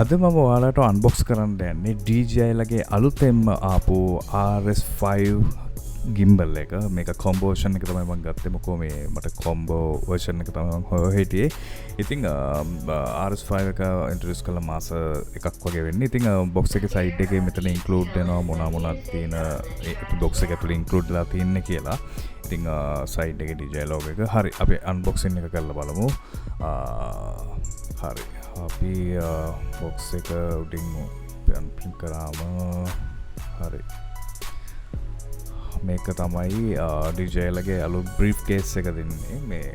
අද මම ඔයාලට අන්බොක්ස් කරන්න යන්නේ DJI ලගේ අලුතෙන්ම ආපු RS5 ගිම්බල් එක. මේක කොම්බෝ වර්ෂන් එක තමයි මම ගත්තේ. මොකෝ මේ මට කොම්බෝ වර්ෂන් එක තමයි මම හොය හිටියේ. ඉතින් RS5 එක ඉන්ට්‍රොඩියුස් කළා මාස එකක් වගේ වෙන්නේ. ඉතින් බොක්ස් එකේ සයිඩ් එකේ මෙතන ඉන්ක්ලූඩ් වෙනවා මොනවා මොනවද තියෙන බොක්ස් එක ඇතුලේ ඉන්ක්ලූඩ් වෙලා තියෙන්නේ කියලා. ඉතින් සයිඩ් එකේ DJI logo එක. හරි, අපි අන්බොක්සින් එක කරලා බලමු. හරි, අපි බොක්ස් එක උඩින් ප්‍රින්ට් කරාම හරි, මේක තමයි DJI ලගේ අලුත් බ්‍රීෆ් කේස් එක දෙන්නේ. මේ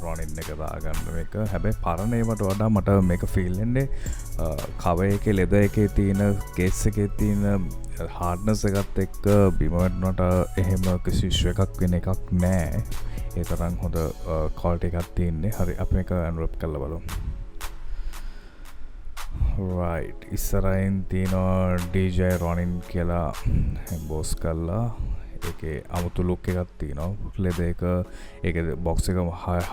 රොනින් එක දාගන්න මේක. හැබැයි පරණ ඒවට වඩා මට මේක ෆීල් වෙන්නේ කවර් එකේ ලෙදර් එකේ තියෙන කේස් එකේ තියෙන හાર્ඩ්නස් එකත් එක්ක බිම වැටුණාට එහෙම කිසි ඉෂුව එකක් වෙන එකක් නෑ. ඒ තරම් හොඳ ක්වොලිටි එකක් තියෙන්නේ. හරි, අපි මේක අන්රැප් කරලා බලමු. රයිට්, ඉස්සරහින් තියෙනවා DJI Ronin කියලා එම්බෝස් කරලා. ඒකේ අමුතු ලුක් එකක් තියෙනවා. ලෙදර් එක, ඒකේ බොක්ස් එක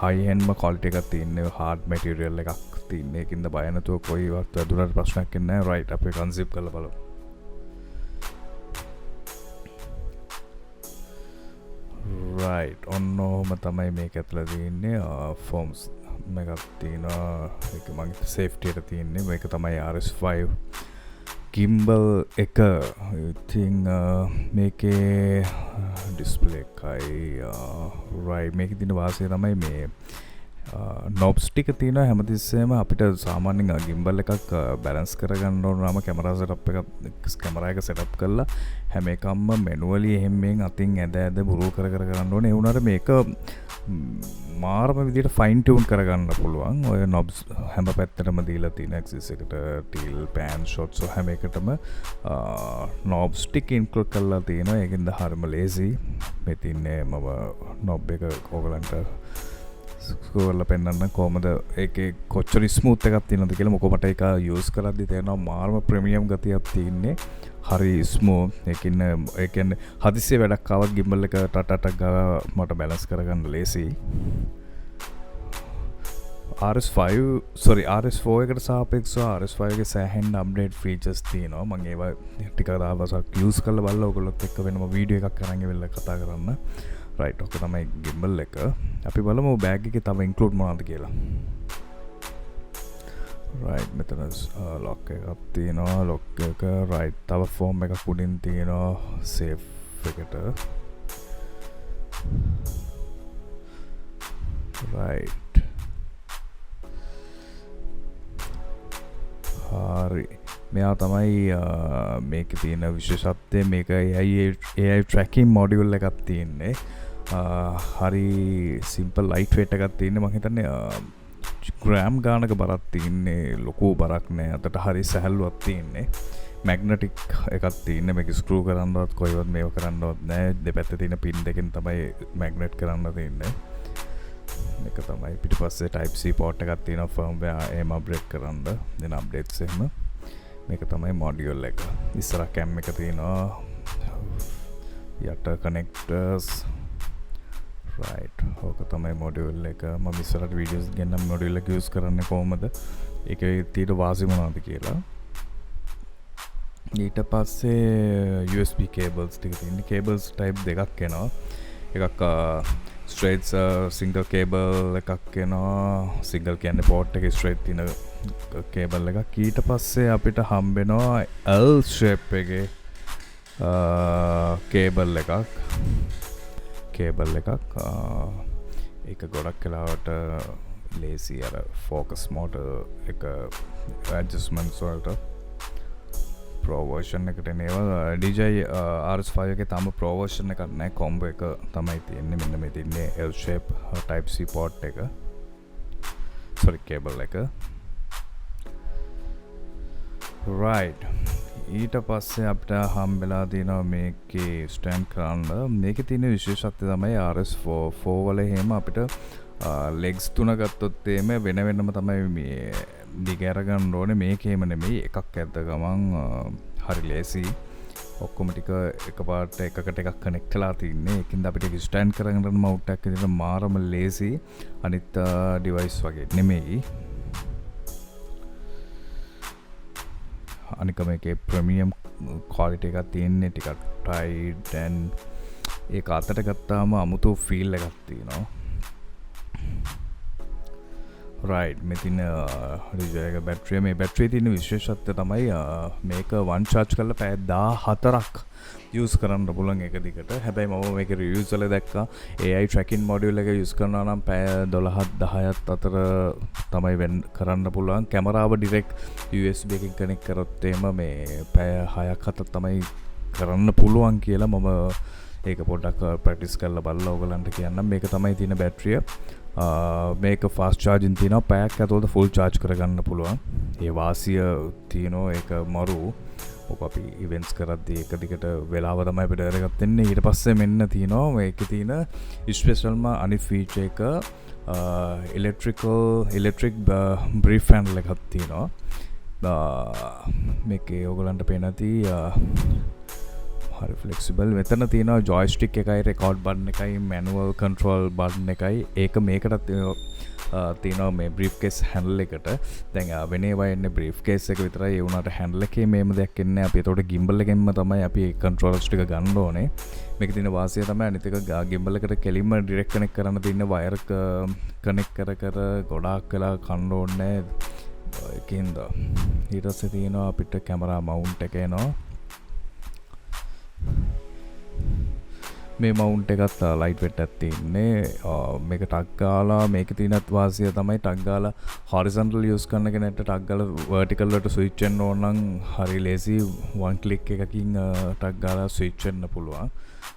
හයි එන්ඩ්ම ක්වොලිටි එකක් තියෙන්නේ. හાર્ඩ් මැටීරියල් එකක් තියෙන්නේ. ඒකින්ද බය නැතුව කොයිවත් වැදුනට ප්‍රශ්නයක් එන්නේ නැහැ. රයිට්, අපි අන්සිප් කරලා බලමු. රයිට්, ඔන්න ඔහොම තමයි මේක ඇතුළේ තියෙන්නේ. ෆෝම්ස් මේකක් තියෙනවා. ඒක මං හිතුවේ සේෆ්ටි එකට තියෙන්නේ. මේක තමයි RS5 gimbal එක. ඉතින් මේකේ ඩිස්ප්ලේ එකයි. රයිට්, මේකේ තියෙන වාසිය තමයි මේ නොබ්ස් ටික තියෙනවා හැමතිස්සෙම. අපිට සාමාන්‍යයෙන් ගිම්බල් එකක් බැලන්ස් කරගන්න ඕන නම් කැමරා සෙටප් එකක්, කැමරා එක සෙටප් කරලා හැම එකක්ම මැනුවලි එහෙම මෙහෙන් අතින් ඇද ඇද බුරුල් කර කර කරන්න ඕනේ. ඒ වුණාට මේක මාරම විදියට ෆයින් ටියුන් කරගන්න පුළුවන්. ඔය නොබ්ස් හැම පැත්තටම දීලා තියෙන ඇක්සිස් එකට ටීල්, පෑන්, ෂොට්ස් ඔය හැම එකටම නොබ්ස් ටික ඉන්ක්ලූඩ් කරලා තියෙනවා. ඒකෙන්ද හරිම ලේසි. මේ තින්නේ මම නොබ් එක ඕගලන්ට කරලා පෙන්වන්න කොහමද ඒකේ කොච්චර ස්මූත් එකක් තියෙනවද කියලා. මොකෝ මට ඒක යූස් කරද්දි තේරෙනවා මාරම ප්‍රීමියම් ගතියක් තියෙන්නේ. හරි ස්මූත්. ඒ කියන්නේ හදිස්සියේ වැඩක් ආවත් ගිම්බල් එක ටට ටක් ගාලා මට බැලන්ස් කරගන්න ලේසි. RS5, sorry, RS4 එකට සාපේක්ෂව RS5 එකේ සෑහෙන අප්ඩේට් ෆීචර්ස් තියෙනවා. මම ඒවා ටික දවසක් යූස් කරලා බලලා ඔයගොල්ලොත් එක්ක වෙනම වීඩියෝ එකක් අරන් ඇවිල්ලා කතා කරන්න. රයිට්, ඔක තමයි ගිම්බල් එක. අපි බලමු බෑග් එකේ තව ඉන්ක්ලූඩ් මොනවද කියලා. රයිට්, මෙතන ලොක් එකක් තියෙනවා. ලොක් එක. රයිට්, තව ෆෝම් එකක් උඩින් තියෙනවා සේෆ් එකට. රයිට්, හරි, මෙයා තමයි මේකේ තියෙන විශේෂත්වය. මේක AI tracking module එකක් තියෙන්නේ. හරි සිම්පල් ලයිට් වේට් එකක් තියෙන්නේ. මං හිතන්නේ ග්‍රෑම් ගානක බරක් තියෙන්නේ. ලොකු බරක් නෑ. අතට හරි සැහැල්ලුවක් තියෙන්නේ. මැග්නටික් එකක් තියෙන්නේ. මේක ස්ක්‍රූ කරන්නවත් කොයිවත් මේව කරන්නවත් නෑ. දෙපැත්තේ තියෙන පින් දෙකෙන් තමයි මැග්නට් කරන්න තියෙන්නේ. මේක තමයි පිටිපස්සේ Type C port එකක් තියෙනවා ෆර්ම්වෙයාර් එහෙම අප්ඩේට් කරන්න දෙන අප්ඩේට්ස් එහෙම. මේක තමයි මොඩියුල් එක. ඉස්සරහ කැම් එක තියෙනවා, යට කනෙක්ටර්ස්. රයිට්, ඕක තමයි මොඩියුල් එක. මම ඉස්සරහට වීඩියෝස් ගෙන්නම් මොඩියුල් එක යූස් කරන්නේ කොහොමද, ඒකේ තියෙන වාසි මොනවද කියලා. ඊට පස්සේ USB cables ටික තියෙන්නේ. කේබල්ස් ටයිප් දෙකක් එනවා. එකක් ස්ට්‍රේට් සිංගල් කේබල් එකක් එනවා. සිංගල් කියන්නේ පෝට් එකේ ස්ට්‍රේට් තියෙන කේබල් එකක්. ඊට පස්සේ අපිට හම්බෙනවා L shape එකේ කේබල් එකක්. කේබල් එකක්. ඒක ගොඩක් වෙලාවට ලේසි අර ෆෝකස් මෝඩ් එක ඇඩ්ජස්ට්මන්ට්ස් වලට. ප්‍රෝ වර්ෂන් එකට එන ඒවා. DJI RS5 එකේ තාම ප්‍රෝ වර්ෂන් එකක් නෑ, කොම්බෝ එක තමයි තියෙන්නේ. මෙන්න මේ තියෙන්නේ L shape Type C port එක, සෝරි කේබල් එක. රයිට්, ඊට පස්සේ අපිට හම්බෙලා තියෙනවා මේකේ ස්ටෑන්ඩ් කරන්න. මේකේ තියෙන විශේෂත්වය තමයි RS4 4 වල එහෙම අපිට ලෙග්ස් තුන ගත්තොත් එහෙම වෙන වෙනම තමයි මේ දිග අරගන්න ඕනේ. මේක එහෙම නෙමෙයි, එකක් ඇද්ද ගමන් හරි ලේසි. ඔක්කොම ටික එකපාරට එකකට එකක් කනෙක්ට් වෙලා තින්නේ. ඒකින්ද අපිට ඒක ස්ටෑන්ඩ් කරගෙන යන මවුන්ට් එකක් විදිහට මාරම ලේසි. අනිත් ඩිවයිස් වගේ නෙමෙයි. අනික මේකේ ප්‍රීමියම් ක්වොලිටි එකක් තියෙන්නේ, ටිකක් ටයිට් ඇන්ඩ් ඒක අතට ගත්තාම අමුතු ෆීල් එකක් තියෙනවා. රයිට්, මෙතින DJI එක බැටරිය. මේ බැටරියේ තියෙන විශේෂත්වය තමයි මේක වන් චාර්ජ් කරලා පැය 14ක් යූස් කරන්න පුළුවන් එක දිගට. හැබැයි මම මේක රිවිව්ස් වල දැක්කා AI tracking module එක යූස් කරනවා නම් පැය 12ත් 10ත් අතර තමයි කරන්න පුළුවන්. කැමරාව ඩිරෙක්ට් USB එකකින් කනෙක්ට් කරොත් එහෙම මේ පැය 6ක් 7ක් තමයි කරන්න පුළුවන් කියලා මම ඒක පොඩ්ඩක් ප්‍රැක්ටිස් කරලා බලලා ඔයගලන්ට කියන්නම්. මේක තමයි තියෙන බැටරිය. මේක ෆාස්ට් චාර්ජින් තියෙනවා, පැයක් ඇතුළත ෆුල් චාර්ජ් කරගන්න පුළුවන්. ඒ වාසිය තියෙනවා, ඒක මරු. ඔක අපි ඉවෙන්ට්ස් කරද්දී එක දිගට වෙලාව තමයි අපිට වැදගත් වෙන්නේ. ඊට පස්සේ මෙන්න තියෙනවා මේකේ තියෙන ස්පෙෂල්ම අනිත් ෆීචර් එක, ඉලෙක්ට්‍රික් බ්‍රීෆ් හැන්ඩල් එකක් තියෙනවා. මේකේ ඔයගලන්ට පේන ඇති, හරි ෆ්ලෙක්සිබල්. මෙතන තියෙනවා ජොයිස්ටික් එකයි, රෙකෝඩ් බටන් එකයි, මැනුවල් කන්ට්‍රෝල් බටන් එකයි. ඒක මේකටත් තියෙනවා මේ බ්‍රීෆ් කේස් හැන්ඩල් එකට. දැන් වෙන ඒවා එන්නේ බ්‍රීෆ් කේස් එක විතරයි. ඒ වුණාට හැන්ඩල් එකේ මේම දෙයක් එන්නේ නැහැ. අපි එතකොට ගිම්බල් එකෙන්ම තමයි අපි ඒ කන්ට්‍රෝලර්ස් ටික ගන්න ඕනේ. මේකේ තියෙන වාසිය තමයි අනිත් එක ගිම්බල් එකට කෙලින්ම ඩිරෙක්ට් කනෙක්ට් කරන්න තියෙන වයර් කනෙක්ට් කර කර ගොඩාක් වෙලා කන්න ඕනේ නැහැ. ඒකින්ද ඊට පස්සේ තියෙනවා අපිට කැමරා මවුන්ට් එක එනවා. මේ මවුන්ට් එකත් ලයිට් වෙට් එකක් තියෙන්නේ. මේක ටක් ගාලා මේකේ තියෙනත් වාසිය තමයි ටක් ගාලා හොරිසොන්ටල් යූස් කරන කෙනෙක්ට ටක් ගාලා වර්ටිකල් වලට ස්විච් වෙන්න ඕන නම් හරි ලේසි. වන් ක්ලික් එකකින්, ටක් ගාලා ස්විච් වෙන්න පුළුවන්.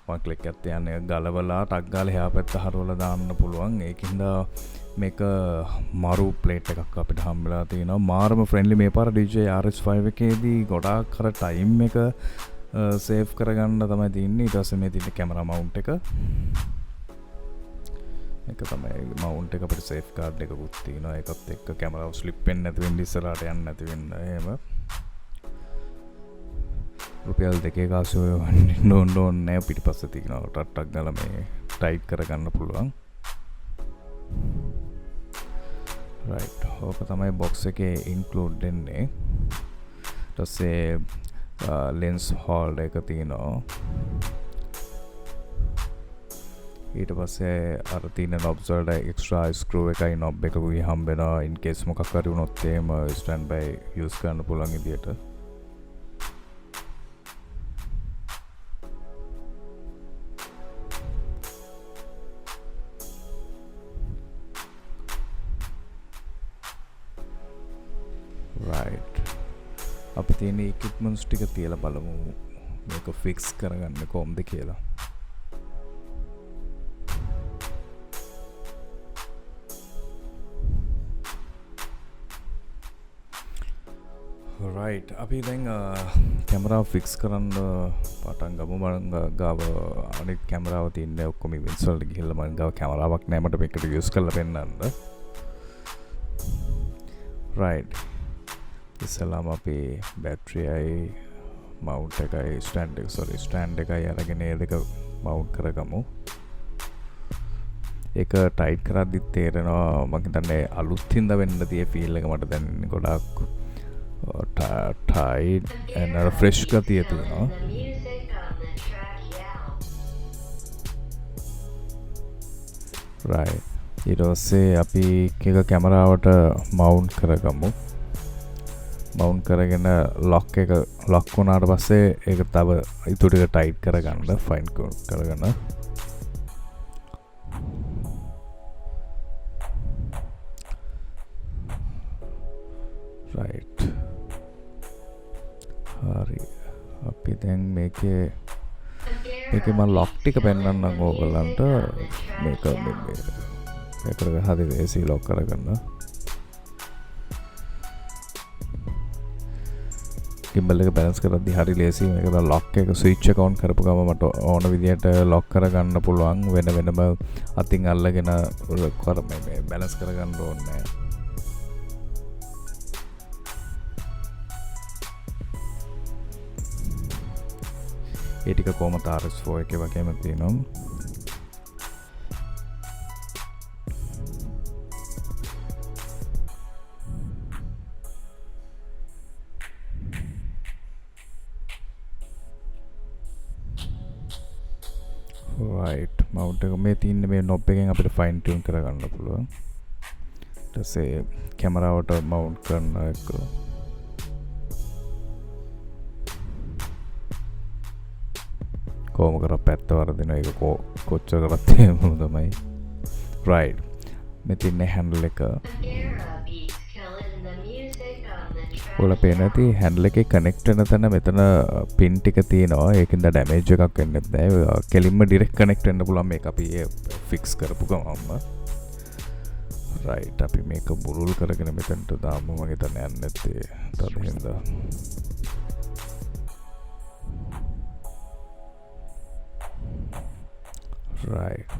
වන් ක්ලික් එකක් තියන්න එක ගලවලා ටක් ගාලා එහා පැත්ත හරවලා දාන්න පුළුවන්. ඒකින්ද මේක මරු ප්ලේට් එකක් අපිට හම්බෙලා තියෙනවා. මාරම ෆ්‍රෙන්ඩ්ලි. මේ පාර DJI RS5 එකේදී ගොඩාක් අර ටයිම් එක සේව් කරගන්න තමයි තියෙන්නේ. ඊට පස්සේ මේ තියෙන කැමරා මවුන්ට් එක. මේක තමයි මවුන්ට් එක. අපිට සේෆ් කාඩ් එකකුත් තියෙනවා. ඒකත් එක්ක කැමරාව ස්ලිප් වෙන්නේ නැති වෙන්න, ඉස්සරහට යන්නේ නැති වෙන්න එහෙම. රුපියල් දෙකේ කාසි ඔය වන්නේ ඕන ඕනේ නෑ. පිටිපස්සේ තියෙනවා ටක් ටක් ගාලා මේ ටයිට් කරගන්න පුළුවන්. රයිට්, ඕක තමයි බොක්ස් එකේ ඉන්ක්ලූඩ් වෙන්නේ. ඊට පස්සේ ලෙන්ස් හෝල්ඩර් එක තියෙනවා. ඊට පස්සේ අර තියෙන නොබ්ස් වලට එක්ස්ට්‍රා ස්ක්‍රූ එකයි නොබ් එකකුයි හම්බ වෙනවා. ඉන් කේස් මොකක් හරි වුණොත් එහෙම ස්ටෑන්ඩ් බයි යූස් කරන්න පුළුවන් විදියට. රයිට්, අපි තියෙන ඉක්විප්මන්ට්ස් ටික තියලා බලමු මේක ෆික්ස් කරගන්න කොහොමද කියලා. රයිට්, අපි දැන් කැමරාව ෆික්ස් කරන්න පටන් ගමු. මං ගාව අනිත් කැමරාව තියන්නේ ඔක්කොම ඉවෙන්ට්ස් වලට ගිහිල්ලා මං ගාව කැමරාවක් නෑ මට මේකට යූස් කරලා පෙන්නන්න. රයිට්, ඉස්සෙල්ලාම අපි බැටරියයි මවුන්ට් එකයි ස්ටෑන්ඩ් එක, සෝරි, ස්ටෑන්ඩ් එකයි අරගෙන ඒ දෙක මවුන්ට් කරගමු. ඒක ටයිට් කරද්දිත් තේරෙනවා මං හිතන්නේ අලුත් හින්දා වෙන්න තියෙ ෆීල් එක මට දැනෙන්නේ ගොඩාක් ටයිට් ඇන්ඩ් අර ෆ්‍රෙෂ් ගතිය තියෙනවා. රයිට්, ඊට පස්සේ අපි එක කැමරාවට මවුන්ට් කරගමු. මවුන්ට් කරගෙන ලොක් එක ලොක් වුණාට පස්සේ ඒක තව ඉතුරු ටික ටයිට් කරගන්න, ෆයින් කරගන්න. රයිට්, හරි, අපි දැන් මේකේ මම ලොක් ටික පෙන්නන්නම් ඕගොල්ලන්ට. මේක මේකට හරි ලේසි ලොක් කරගන්න. ගිම්බල් එක බැලන්ස් කරද්දි හරි ලේසි. මේක තමයි ලොක් එක ස්විච් එක ඔන් කරපු ගම මට ඕන විදියට ලොක් කරගන්න පුළුවන්. වෙන වෙනම අතින් අල්ලගෙන කර මේ බැලන්ස් කරගන්න ඕනේ නෑ. ඒ ටික කොහොමද RS4 එකේ වගේම තියෙනවා. රයිට්, මවුන්ට් එක මේ තියෙන්නේ. මේ නොබ් එකෙන් අපිට ෆයින් ටියුන් කරගන්න පුළුවන්. ඊට පස්සේ කැමරාවට මවුන්ට් කරන එක කොහොම කරත් පැත්ත වරදිනවා. ඒක කොච්චර කරත් එහෙම තමයි. රයිට්, මේ තින්නේ හැන්ඩල් එක. ඔයාලා පේන ඇති හැන්ඩල් එකේ කනෙක්ට් වෙන තැන මෙතන පින් ටික තියෙනවා. ඒකින්ද ඩැමේජ් එකක් වෙන්නෙත් නෑ. කෙලින්ම ඩිරෙක්ට් කනෙක්ට් වෙන්න පුළුවන් මේක අපි ෆික්ස් කරපු ගමන්ම. රයිට්, අපි මේක බුරුල් කරගෙන මෙතනට දාමු. මගේ හිතන්නේ යන්නේ නැත්තේ තද හින්දා. රයිට්,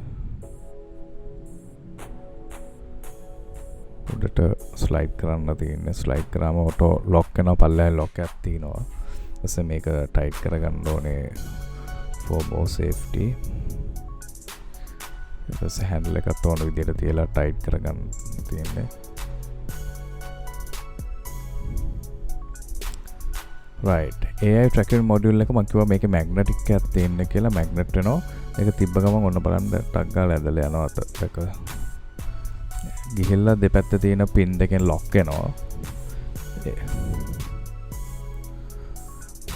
උඩට ස්ලයිඩ් කරන්න තියෙන්නේ. ස්ලයිඩ් කරාම ඔටෝ ලොක් වෙනවා. පල්ලෙහා ලොක් එකක් තියෙනවා. ඊට පස්සේ මේක ටයිට් කරගන්න ඕනේ for more safety. ඊට පස්සේ හැන්ඩල් එකත් ඕන විදියට තියලා ටයිට් කරගන්න තියෙන්නේ. රයිට්, AI tracking module එක මං කිව්වා මේකේ මැග්නටික් එකක් තියෙන්න කියලා. මැග්නට් වෙනවා. ඒක තිබ්බ ගමන් ඔන්න බලන්න ටක් ගාලා ඇදලා යනවා අත එක. ගිහිල්ලා දෙපැත්තේ තියෙන පින් දෙකෙන් ලොක් වෙනවා.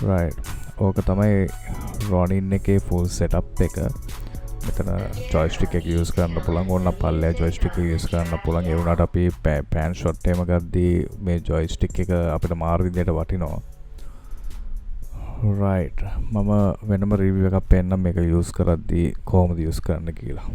රයිට්, ඕක තමයි රොනින් එකේ ෆුල් සෙටප් එක. මෙතන ජොයිස්ටික් එක යූස් කරන්න පුළුවන්. ඕන නම් පල්ලෙහා ජොයිස්ටික් එක යූස් කරන්න පුළුවන්. ඒ වුණාට අපි පෑන් ෂොට් එහෙම ගද්දී මේ ජොයිස්ටික් එක අපිට මාරු විදියට වටිනවා. රයිට්, මම වෙනම රිවිව් එකක් පෙන්නම් මේක යූස් කරද්දී කොහොමද යූස් කරන්න කියලා.